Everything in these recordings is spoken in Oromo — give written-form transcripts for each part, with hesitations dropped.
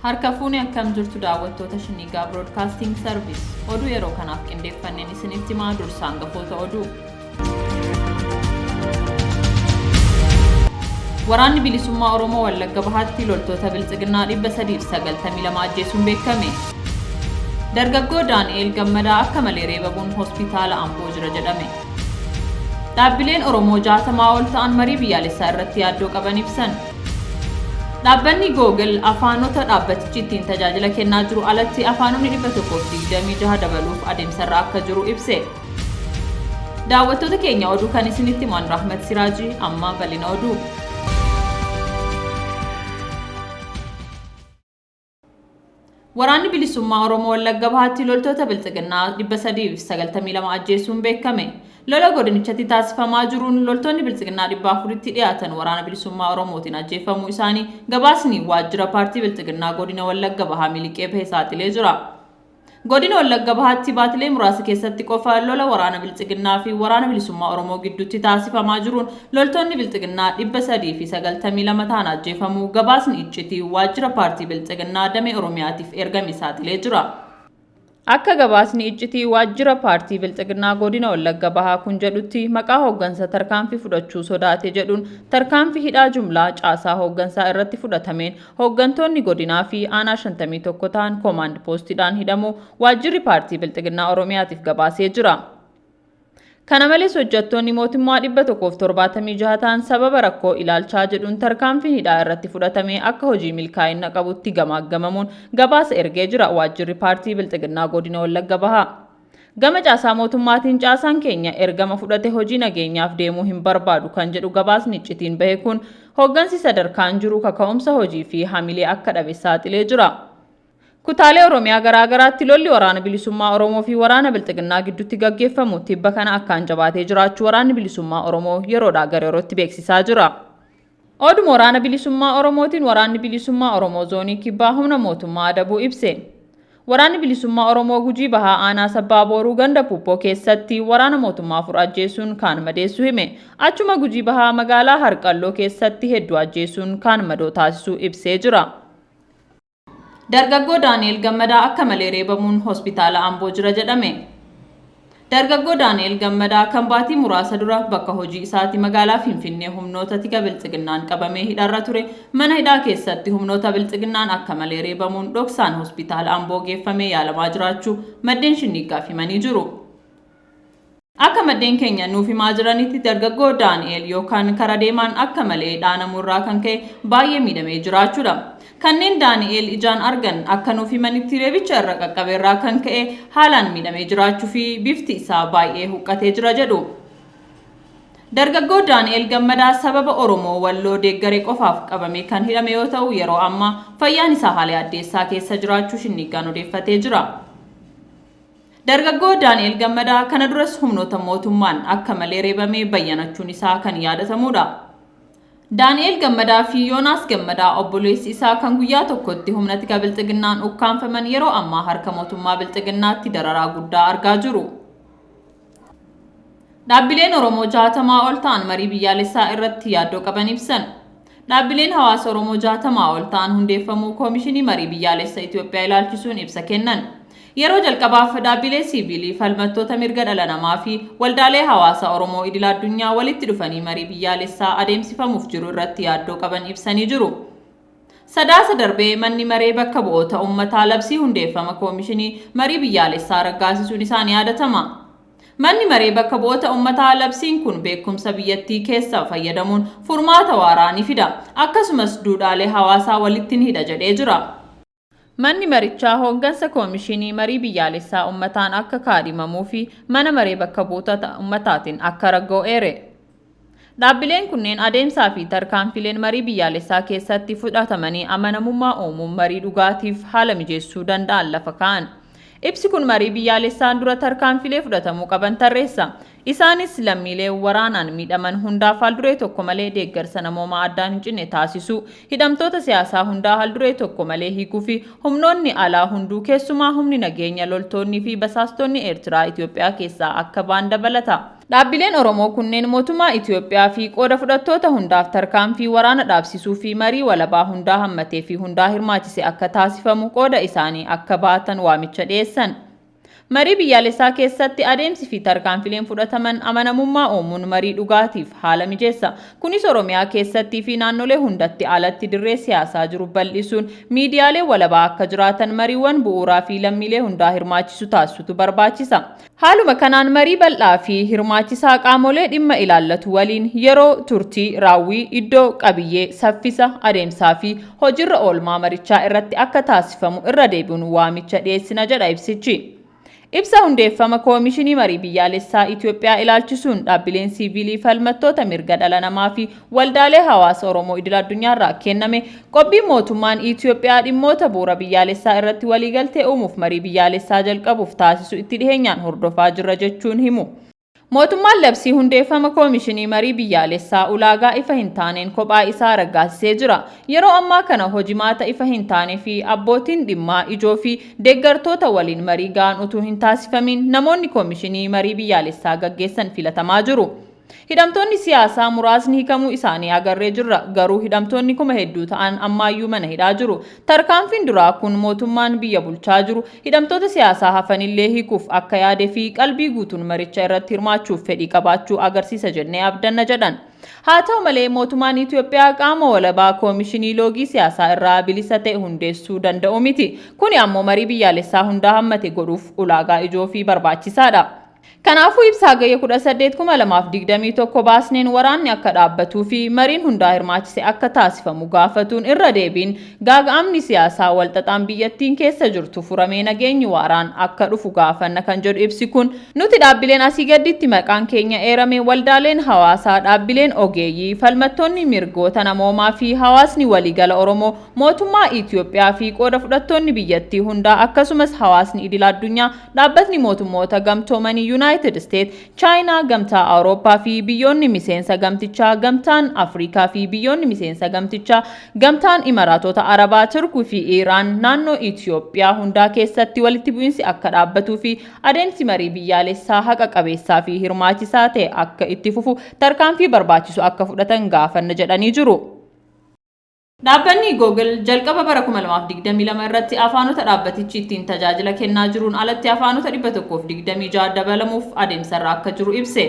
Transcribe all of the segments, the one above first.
Harka fuune akkam jirtu daawwattoota Shinnigaa Broadcasting Service. Oduu yeroo kanaaf qindeeffanneen isinitti himaa dursa hangafoota oduu. Waraanni Bilisummaa Oromoo Wallagga Bahaatti loltoota Biltsiginnaa 392 ajjeesuun beekame. Dargaggoo Daani'eel Gammadaa akka malee reebamuun hospitaala Amboo jira jedhame. Dhaabbileen Oromoo 60 ol ta'an marii biyyaalessaa irratti yaaddoo qaban ibsan. Dhaabbanni Google afaanota dhaabbatichi ittiin tajaajila kennaa jiru alatti afaanonni 126 dabaluuf adeemsarra akka jiru ibse. Daawwattoota keenya oduu kan isinitti himu Rahmat Siraajii amma bal'ina oduu. Waraanni Bilisummaa Oromoo Wallagga Bahaatti loltoota Bilxiginnaa 392 ajjeesuun beekame. Lola godinichatti taasifamaa jiruun loltoonni Bilxiginnaa 400tti dhiyaatan Waraana Bilisummaa Oromootiin ajjeefamuu isaanii gabaasni waajjira paartii Bilxiginnaa godina Wallagga Bahaa miliqee bahe saaxilee jira. Godina Wallagga Bahaatti baatilee muraasa keessatti qofa lola waraana Bilxiginnaa fi Waraana Bilisummaa Oromoo gidduutti taasifamaa jiruun loltoonni Bilxiginnaa 392 ta'an ajjeefamuu gabaasni iccitii waajjira paartii Bilxiginnaa damee Oromiyaatiif ergame saaxilee jira. Akka gabaasni iccitii waajjira paartii Bilxiginnaa godina Wallagga Bahaa kun jedhutti maqaa hooggansa tarkaanfii fudhachuu sodaate jedhuun tarkaanfii hidhaa jumlaa caasaa hooggansaa irratti fudhatameen hooggantoonni godinaa fi aanaa 51 ta'an koomaand poostiidhaan hidhamuu waajjirri paartii Bilxiginnaa Oromiyaatiif gabaasee jira. Kana malees hojjettoonni mootummaa 176 ta'an sababa rakkoo ilaalchaa jedhuun tarkaanfiin hidhaa irratti fudhatamee akka hojii milkaa'ina qabutti gamaaggamamuun gabaasa ergee jira waajjirri paartii Bilxiginnaa godina Wallagga Bahaa. Gama caasaa mootummaatiin caasaan keenya ergama fudhate hojii nageenyaaf deemuu hin barbaadu kan jedhu gabaasni iccitiin bahe kun hooggansi sadarkaan jiru kaka'umsa hojii fi hamilee akka dhabe saaxilee jira. Kutaalee Oromiyaa garaa garaatti lolli Waraana Bilisummaa Oromoo fi Waraana Bilxiginnaa gidduutti gaggeeffamu tibba kana akkaan jabaatee jiraachuu Waraanni Bilisummaa Oromoo yeroodhaa gara yerootti beeksisaa jira. Oduma Waraana Bilisummaa Oromootiin Waraanni Bilisummaa Oromoo Zoonii Kibbaa humna mootummaa adabuu ibse. Waraanni Bilisummaa Oromoo Gujii Bahaa Aanaa Sabbaa Booruu ganda Puuppoo keessatti waraana mootummaa 4 ajjeesuun kaan madeessuu hime. Achuma Gujii Bahaa magaalaa Harqalloo keessatti hedduu ajjeesuun kaan madoo taasisuu ibsee jira. Dargaggoo Daani'el Gammadaa akka malee reebamuun hospitaala Amboo jira jedhame. Dargaggoo Daani'el Gammadaa kan baatii muraasa dura bakka hojii isaati magaalaa Finfinnee humnoota tika Bilxiginnaan qabamee hidharra ture mana hidhaa keessatti humnoota Bilxiginnaan akka malee reebamuun dhoksaan hospitaala Amboo geeffamee yaalamaa jiraachuu maddeen Shinniiggaaf himanii jiru. Akka maddeen keenya nuuf himaa jiranitti dargaggoo Daani'eel yookaan kara deemaan akka malee dhaanamuu irraa kan ka'e baay'ee miidhamee jiraachuudha. Kanneen Daani'eel ijaan argan akka nuuf himanitti reebicha irra qaqqabe irraa kan ka'e haalaan miidhamee jiraachuu fi bifti isaa baay'ee huqqatee jira jedhu. Dargaggoo Daani'eel Gammadaa sababa Oromoo Walloo deeggare qofaaf qabamee kan hidhame yoo ta'u yeroo ammaa fayyaan isaa haala yaaddeessaa keessa jiraachuu Shinniiggaan odeeffatee jira. Dargaggoo Daani'el Gammadaa kana duras humnoota mootummaan akka malee reebamee bayyanachuun isaa kan yaadatamuudha. Daani'el Gammadaa fi Yoonaas Gammadaa obboleessi isaa kan guyyaa tokkotti humna tika Bilxiginnaan ukkaamfaman yeroo ammaa harka mootummaa Bilxiginnaatti dararaa guddaa argaa jiru. Dhaabbileen Oromoo 60 ol ta'an marii biyyaalessaa irratti yaaddoo qaban ibsan. Dhaabbileen hawaasa Oromoo 60 ol ta'an hundeeffamuu Koomishinii Marii Biyyaalessa Itoophiyaa ilaalchisuun ibsa kennan. Yeroo jalqabaaf dhaabbilee siiviilii, falmattoota mirga dhala namaa fi waldaalee hawaasa Oromoo idil addunyaa walitti dhufanii marii biyyaalessaa adeemsifamuuf jiru irratti yaaddoo qaban ibsanii jiru. Sadaasa darbe Manni Maree Bakka Bu'oota Ummataa labsii hundeeffama Koomishinii Marii Biyyaalessaa raggaasisuun isaa ni yaadatama. Manni Maree Bakka Bu'oota Ummataa labsiin kun beekumsa biyyattii keessa fayyadamuun furmaata waaraa ni fida, akkasumas duudhaalee hawaasaa walitti ni hidha jedhee jira. Manni Marichaa hooggansa Koomishinii Marii Biyyaalessaa ummataan akka kaadhimamuu fi Mana Maree Bakka Bu'oota Ummataatiin akka ragga'u eere. Dhaabbileen kunneen adeemsaa fi tarkaanfiileen marii biyyaalessaa keessatti fudhatamanii amanamummaa uumuun marii dhugaatiif haala mijeessuu danda'an lafa kaa'an. Ibsi kun marii biyyaalessaan dura tarkaanfiilee fudhatamuu qaban tarreessa. Isaanis lammiilee waraanaan miidhaman hundaaf haalduree tokko malee deeggarsa namoomaa addaan hin cinne taasisuu, hidhamtoota siyaasaa hundaa haalduree tokko malee hiikuu fi humnoonni alaa hunduu keessumaa humni nageenya, loltoonnii fi basaastonni Eertiraa Itoophiyaa keessaa akka ba'an dabalata. Dhaabbileen Oromoo kunneen mootummaa Itoophiyaa fi qooda fudhattoota hundaaf tarkaanfii waraana dhaabsisuu fi marii walabaa hundaa hammatee fi hundaa hirmaachise akka taasifamu qooda isaanii akka baatan waamicha dhiyeessan. Marii biyyaalessaa keessatti adeemsi fi tarkaanfileen fudhataman amanamummaa uumuun marii dhugaatiif haala mijeessa. Kunis Oromiyaa keessattii fi naannolee hundatti alatti dirree siyaasaa jiru bal'isuun miidiyaalee walabaa akka jiraatan mariiwwan bu'uuraa fi lammiilee hundaa hirmaachisu taasisutu barbaachisa. Haaluma kanaan marii bal'aa fi hirmaachisaa qaamolee dhimma ilaallatu waliin yeroo turtii, raawwii, iddoo, qabiyyee, saffisa, adeemsaa fi hojiirra oolmaa marichaa irratti akka taasifamu irra deebiin waamicha dhiyeessina jedha ibsichi. Ibsa hundeeffama Koomishinii Marii Biyyaalessaa Itoophiyaa ilaalchisuun dhaabbileen siivilii falmattoota mirga dhala namaa fi waldaalee hawaasa Oromoo idil addunyaarraa kenname qophiin mootummaan Itoophiyaa dhimmoota bu'uura biyyaalessaa irratti waliigaltee uumuuf marii biyyaalessaa jalqabuuf taasisu itti dhiheenyaan hordofaa jirra jechuun himu. Mootummaan labsii hundeeffama Koomishinii Marii Biyyaalessaa ulaagaa ifa hin taaneen kophaa isaa raggaasisee jira. Yeroo ammaa kana hojimaata ifa hin taane fi abbootiin dhimmaa ijoo fi deeggartoota waliin marii ga'aan utuu hin taasifamin namoonni Koomishinii Marii Biyyaalessaa gaggeessan filatamaa jiru. Hidhamtoonni siyaasaa muraasni hiikamuu isaanii agarree jirra. Garuu hidhamtoonni 8000 ta'an ammaayyuu mana hidhaa jiru. Tarkaanfiin duraa kun mootummaan biyya bulchaa jiru hidhamtoota siyaasaa hafanillee hiikuuf akka yaade fi qalbii guutuun maricha irratti hirmaachuuf fedhii qabaachuu agarsiisa jennee abdanna jedhan. Haa ta'u malee mootummaan Itoophiyaa qaama walabaa koomishinii loogii siyaasaa irraa bilisa ta'e hundeessuu danda'u miti. Kuni ammoo marii biyyaalessaa hundaa hammate godhuuf ulaagaa ijoo fi barbaachisaadha. Kanaafuu ibsa Hagayya 18, 2021 baasneen waraanni akka dhaabbatuu fi mariin hundaa hirmaachise akka taasifamu gaafatuun irra deebiin gaaga'amni siyaasaa walxaxaan biyyattiin keessa jirtu furamee nageenyi waaraan akka dhufu gaafanna kan jedhu ibsi kun, nuti dhaabbileen asii gadditti maqaan keenya eerame, waldaaleen hawaasaa, dhaabbileen ogeeyyii, falmattoonni mirgoota namoomaa fi hawaasni waliigala Oromoo mootummaa Itoophiyaa fi qooda fudhattoonni biyyattii hundaa akkasumas hawaasni idil addunyaa Dhaabbatni Mootummoota Gamtoomanii, Yunaayitid Isteet, Chaayinaa, Gamtaa Awurooppaa fi biyyoonni miseensa gamtichaa, Gamtaan Afriikaa fi biyyoonni miseensa gamtichaa, Gamtaan Imaraatota Arabaa, Turk fi Iiraan naannoo Itiyoophiyaa hundaa keessatti walitti bu'insi akka dhaabbatuu fi adeemsi marii biyyaalessaa haqa qabeessaa fi hirmaachisaa ta'e akka itti fufu tarkaanfii barbaachisu akka fudhatan gaafanna jedhanii jiru. Dhaabbanni Google jalqaba bara 2022 irratti afaanota dhaabbatichi ittiin tajaajila kennaa jiruun alatti afaanota 126 dabalamuuf adeemsarra akka jiru ibse.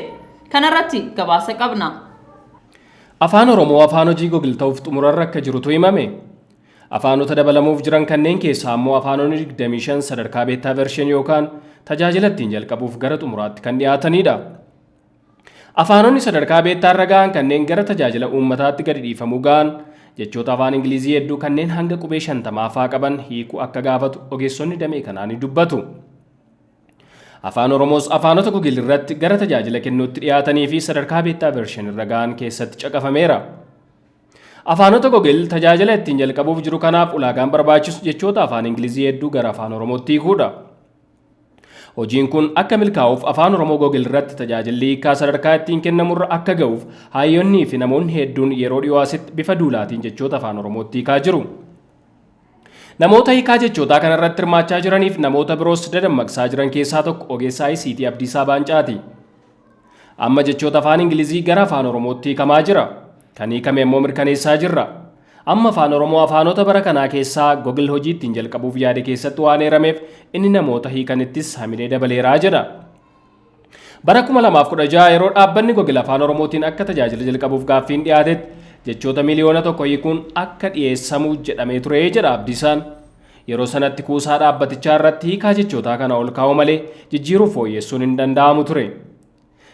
Kanarratti gabaasa qabna. Afaan Oromoo afaan hojii Google ta'uuf xumurarra akka jirutu himame. Afaanota dabalamuuf jiran kanneen keessaa ammoo afaanonni 25 sadarkaa beta version yookaan tajaajila ittiin jalqabuuf gara xumuraatti kan dhiyaatanidha. Afaanonni sadarkaa beettaarra ga'an kanneen gara tajaajila uummataatti gadi dhiifamuu ga'an jechoota afaan Ingilizii hedduu kanneen hanga qubee shantamaa faa qaban hiikuu akka gaafatu ogeessonni damee kanaa ni dubbatu. Afaan Oromoos afaanota Google irratti gara tajaajila kennuutti dhiyaatanii fi sadarkaa beettaa version irra ga'an keessatti caqafameera. Afaanota Google tajaajila ittiin jalqabuuf jiru kanaaf ulaagaan barbaachisu jechoota afaan Ingilizii hedduu gara afaan Oromootti hiikuudha. Hojiin kun akka milkaa'uuf Afaan Oromoo Google irratti tajaajilli hiikkaa sadarkaa ittiin kennamurra akka ga'uuf haayyonnii fi namoonni hedduun yeroo dhiyoo asitti bifa duulaatiin jechoota Afaan Oromootti hiikaa jiru. Namoota hiikaa jechootaa kanarratti hirmaachaa jiraniif namoota biroos dadammaqsaa jiran keessaa tokko ogeessa ICT Abdiisaa Baancaati. Amma jechoota afaan Ingilizii gara afaan Oromootti hiikamaa jira. Kan hiikame immoo mirkaneessaa jirra. Amma afaan Oromoo afaanota bara kanaa keessaa Google hojii ittiin jalqabuuf yaade keessatti waan eerameef inni namoota hiikanittis hamilee dabaleeraa jedha. Bara 2016 yeroo dhaabbanni Google afaan Oromootiin akka tajaajila jalqabuuf gaaffiin dhiyaatetti jechoota 1,000,000 hiikuun akka dhiyeessamu jedhamee ture jedha Abdiisaan. Yeroo sanatti kuusaa dhaabbatichaa irratti hiikaa jechootaa kana ol kaa'uu malee jijjiiruuf fooyyessuun hin danda'amu ture.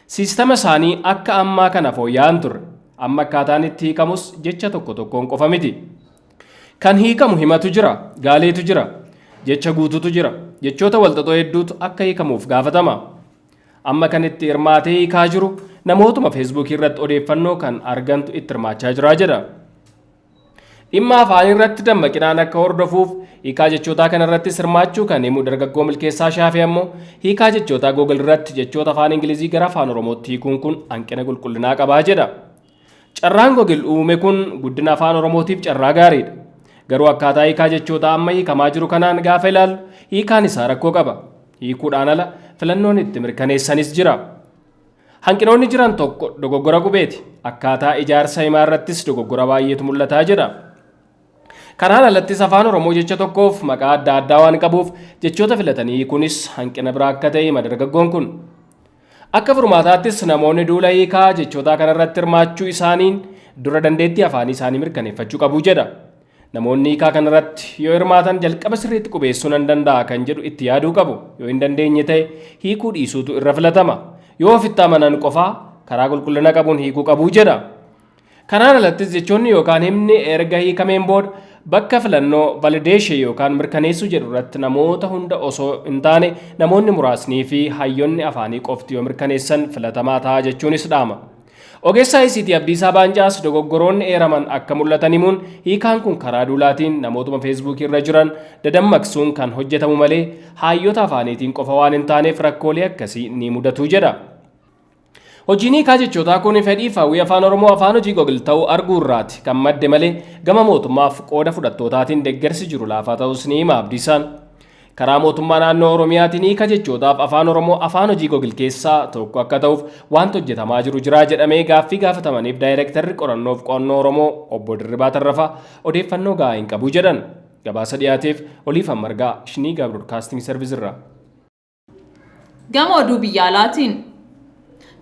Siistama isaanii akka ammaa kana fooyya'aa hin turre. Amma akkaataan itti hiikamus jecha tokko tokkoon qofa miti. Kan hiikamu himatu jira, gaaleetu jira, jecha guutuutu jira, jechoota walxaxoo hedduutu akka hiikamuuf gaafatama. Amma kan itti hirmaatee hiikaa jiru namootuma feesbuukii irratti odeeffannoo kan argantu itti hirmaachaa jira jedha. Dhimma afaanii irratti dammaqinaan akka hordofuuf hiikaa jechootaa kana irrattis hirmaachuu kan himu dargaggoo Milkeessaa Shaafee ammoo hiikaa jechootaa Google irratti jechoota afaan Ingilizii gara afaan Oromootti hiikuun kun hanqina qulqullinaa qabaa jedha. Carraan Google uume kun guddina afaan Oromootiif carraa gaariidha. Garuu akkaataa hiikaa jechootaa amma hiikamaa jiru kanaan gaafa ilaallu hiikaan isaa rakkoo qaba. Hiikuudhaan ala filannoon itti mirkaneessanis jira. Hanqinoonni jiran tokko dogoggora qubeeti. Akkaataa ijaarsa himaa irrattis dogoggora baay'eetu mul'ataa jedha. Kanaan alattis Afaan Oromoo jecha tokkoof maqaa adda addaa waan qabuuf jechoota filatanii kunis hanqina biraa akka ta'e hima dargaggoon kun. Akka furmaataattis namoonni duula hiikaa jechootaa kanarratti hirmaachuu isaaniin dura dandeettii afaanii isaanii mirkaneeffachuu qabu jedha. Namoonni hiikaa kanarratti yoo hirmaatan jalqaba sirriitti qubeessuu nan danda'a kan jedhu itti yaaduu qabu. Yoo hin dandeenye ta'e hiikuu dhiisuutu irra filatama. Yoo ofitti amanan qofaa karaa qulqullina qabuun hiikuu qabu jedha. Kanaan alattis jechoonni yookaan himni erga hiikameen booda bakka filannoo validation yookaan mirkaneessuu jedhu irratti namoota hunda osoo hin taane namoonni muraasnii fi hayyoonni afaanii qofti yoo mirkaneessan filatamaa ta'a jechuunis dhaama. Ogeessaa ICT Abdiisaa Baancaas dogoggoroonni eeraman akka mul'atan himuun hiikaan kun karaa duulaatiin namootuma Feesbuukii irra jiran dadammaqsuun kan hojjetamu malee hayyoota afaaniitiin qofa waan hin taaneef rakkoolee akkasii ni mudatu jedha. Hojiin hiikaa jechootaa kun fedhii fi hawwii Afaan Oromoo afaan hojii Google ta'uu arguu irraati kan madde malee gama mootummaaf qooda fudhattootaatiin deeggarsi jiru laafaa ta'us ni hima Abdiisaan. Karaa mootummaa naannoo Oromiyaatiin hiika jechootaaf Afaan Oromoo afaan hojii Google keessaa tokko akka ta'uuf wanti hojjetamaa jiru jiraa jedhamee gaaffii gaafatamaniif daayirektarri qorannoof qo'annoo Oromoo obbo Dirribaa Tarrafaa odeeffannoo gahaa hin qabu jedhan. Gabaasa dhiyaateef Oliifan Margaa Shiniigaa Broadcasting Service irraa. Gama oduu biyya alaatiin,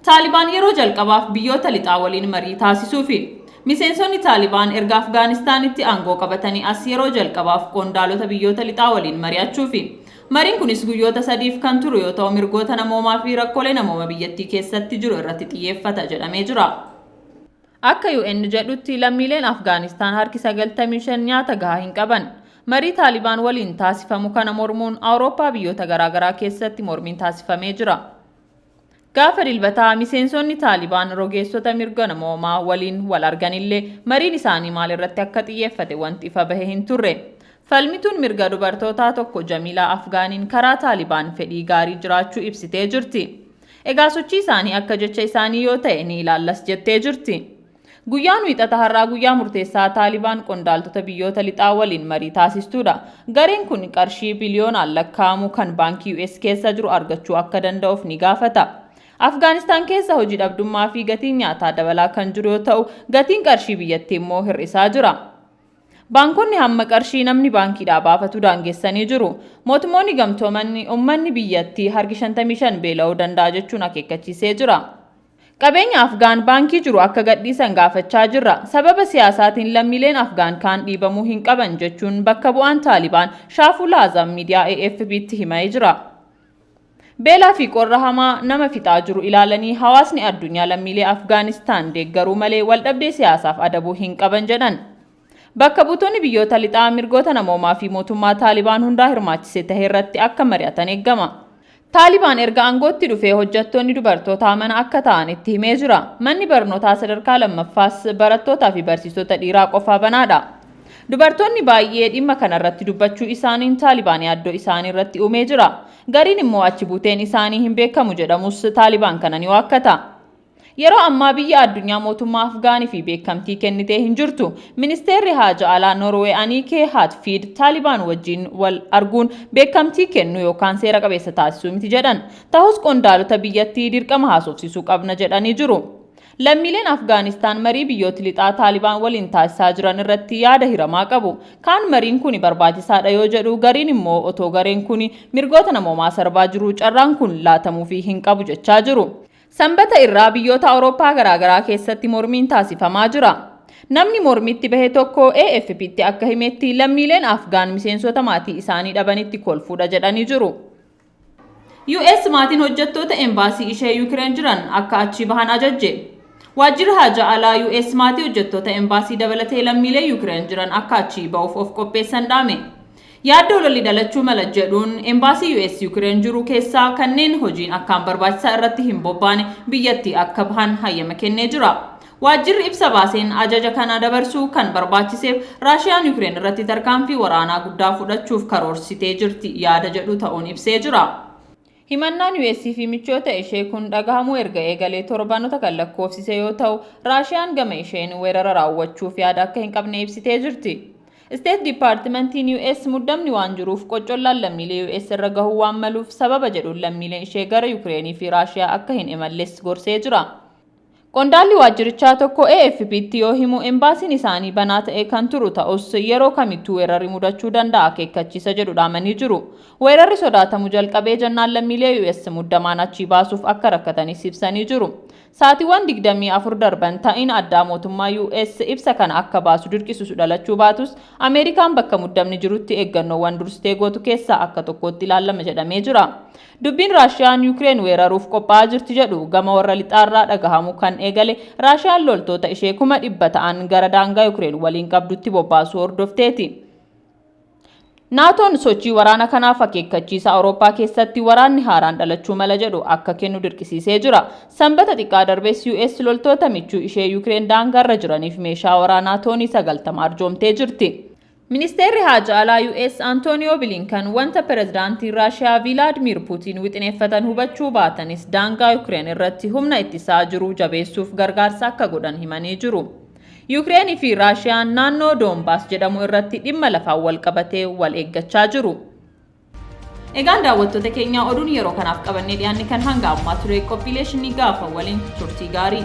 Taalibaan yeroo jalqabaaf biyyoota lixaa waliin marii taasisuufi. Miseensonni Taalibaan erga Afgaanistaanitti aangoo qabatanii as yeroo jalqabaaf qondaalota biyyoota lixaa waliin mari'achuufi. Mariin kunis guyyoota sadiif kan turu yoo ta'u, mirgoota namoomaa fi rakkoolee namooma biyyattii keessatti jiru irratti xiyyeeffata jedhamee jira. Akka UN jedhutti lammiileen Afgaanistaan harki 95 nyaata gahaa hin qaban. Marii Taalibaan waliin taasifamu kana mormuun Awurooppaa biyyoota garaagaraa keessatti mormiin taasifamee jira. Gaafa Dilbataa miseensonni Taalibaan rogeessota mirga namoomaa waliin wal arganillee mariin isaanii maal irratti akka xiyyeeffate wanti ifa bahe hin turre. Falmituun mirga dubartootaa tokko Jamiilaa Afgaaniin karaa Taalibaan fedhii gaarii jiraachuu ibsitee jirti. Egaa sochii isaanii akka jecha isaanii yoo ta'e ni ilaallas jettee jirti. Guyyaan Wiixata har'aa guyyaa murteessaa Taalibaan qondaaltota biyyoota lixaa waliin marii taasistuudha. Gareen kun qarshii biliyoonaan lakkaa'amu kan baankii US keessa jiru argachuu akka danda'uuf ni gaafata. Afgaanistaan keessa hojii dhabdummaa fi gatiin nyaataa dabalaa kan jiru yoo ta'u, gatiin qarshii biyyattii immoo hir'isaa jira. Baankonni hamma qarshii namni baankiidhaa baafatu daangessanii jiru. Mootummoonni Gamtooman uummanni biyyattii harki 55 beela'uu danda'a jechuun akeekkachiisee jira. Qabeenya Afgaan baankii jiru akka gadhiisan gaafachaa jirra. Sababa siyaasaatiin lammiileen Afgaan kaan dhiibamuu hin qaban jechuun bakka bu'aan Taalibaan Shaafuu Laazam miidiyaa AFP'tti himee jira. Beelaa fi qorra hamaa nama fixaa jiru ilaalanii hawaasni addunyaa lammiilee Afgaanistaan deeggaruu malee waldhabdee siyaasaaf adabuu hin qaban jedhan. Bakka buutonni biyyoota lixaa mirgoota namoomaa fi mootummaa Taalibaan hundaa hirmaachise tahe irratti akka mari'atan eeggama. Taalibaan erga aangootti dhufee hojjettoonni dubartootaa mana akka ta'an itti himee jira. Manni barnootaa sadarkaa lammaffaas barattootaa fi barsiisota dhiiraa qofaa banaadha. Dubartoonni baay'ee dhimma kanarratti dubbachuu isaaniin Taalibaan yaaddoo isaanii irratti uumee jira. Gariin immoo achi buuteen isaanii hin beekamu jedhamus Taalibaan kana ni waakkata. Yeroo ammaa biyya addunyaa mootummaa Afgaanii fi beekamtii kennitee hin jirtu. Ministeerri Haaja Alaa Norwee Aniikee Haatfiid Taalibaan wajjin wal arguun beekamtii kennuu yookaan seera qabeessa taasisuu miti jedhan. Ta'us qondaalota biyyattii dirqama haasofsiisuu qabna jedhanii jiru. Lammiileen Afgaanistaan marii biyyooti lixaa Taalibaan waliin taasisaa jiran irratti yaada hiramaa qabu. Kaan mariin kuni barbaachisaadha yoo jedhu, gariin immoo otoo gareen kuni mirgoota namoomaa sarbaa jiruu carraan kun laatamuufii hin qabu jechaa jiru. Sanbata irraa biyyoota Awurooppaa garaagaraa keessatti mormiin taasifamaa jira. Namni mormitti bahe tokko AFP'tti akka himetti lammiileen Afgaan miseensota maatii isaanii dhabanitti kolfuudha jedhanii jiru. US maatiin hojjettoota embaasii ishee Yukireen jiran akka achii bahan ajajje. Waajjirri Haajaa Alaa US maatii hojjettoota embaasii dabalatee lammiilee Yukireen jiran akka achii ba'uuf of qopheessan dhaame. Yaaddoo lolli dhalachuu mala jedhuun embaasii US Yukireen jiru keessaa kanneen hojiin akkaan barbaachisaa irratti hin bobbaane biyyattii akka bahan hayyama kennee jira. Waajjirri ibsa baaseen ajaja kana dabarsuu kan barbaachiseef Raashiyaan Yukireen irratti tarkaanfii waraanaa guddaa fudhachuuf karoorsitee jirti yaada jedhu ta'uun ibsee jira. Himannaan US fi michoota ishee kun dhagahamuu erga eegalee torbanota kan lakkoofsise yoo ta'u, Raashiyaan gama isheen weerara raawwachuuf yaada akka hin qabne ibsitee jirti. Isteet Dipaartimentiin US muddamni waan jiruuf qoccollaan lammiilee US irra gahuu waan maluuf sababa jedhuun lammiileen ishee gara Yukireenii fi Raashiyaa akka hin imalles gorsee jira. Qondaalli waajjirichaa tokko AFP'tti yoo himu, embaasiin isaanii banaa ta'ee kan turu ta'us, yeroo kamittuu weerarri mudachuu danda'a akeekkachiisa jedhu dhaamanii jiru. Weerarri sodaatamu jalqabee jennaan lammiilee US muddamaan achii baasuuf akka rakkatanis ibsanii jiru. Sa'aatiiwwan 24 darban ta'iin addaa mootummaa US ibsa kana akka baasu dirqisiisu dhalachuu baatus, Ameerikaan bakka muddamni jirutti eeggannoowwan dursitee gootu keessaa akka tokkootti ilaalama jedhamee jira. Dubbiin Raashiyaan Yukireen weeraruuf qophaa'aa jirti jedhu gama warra lixaarraa dhagahamu kan eegale Raashiyaan loltoota ishee 100,000 ta'an gara daangaa Yukireen waliin qabdutti bobbaasuu hordofteeti. Naatoon sochii waraana kanaaf akeekkachiisa Awurooppaa keessatti waraanni haaraan dhalachuu mala jedhu akka kennu dirqisiisee jira. Sanbata xiqqaa darbes US loltoota michuu ishee Yukireen daangaarra jiraniif meeshaa waraanaa toonii 90 arjoomtee jirti. Ministeerri Haajaa Alaa US Antooniyoo Bilinkan wanta pirezidaantiin Raashiyaa Vilaadimiir Puutiin wixineeffatan hubachuu baatanis, daangaa Yukireen irratti humna ittisaa jiru jabeessuuf gargaarsa akka godhan himanii jiru. Yukireenii fi Raashiyaan naannoo Doonbaas jedhamu irratti dhimma lafaan wal qabatee wal eeggachaa jiru. Egaan daawwattoota keenya, oduun yeroo kanaaf qabannee dhiyaanne kan hanga ammaa ture. Qophiilee shinii gaafa waliin turtii gaarii.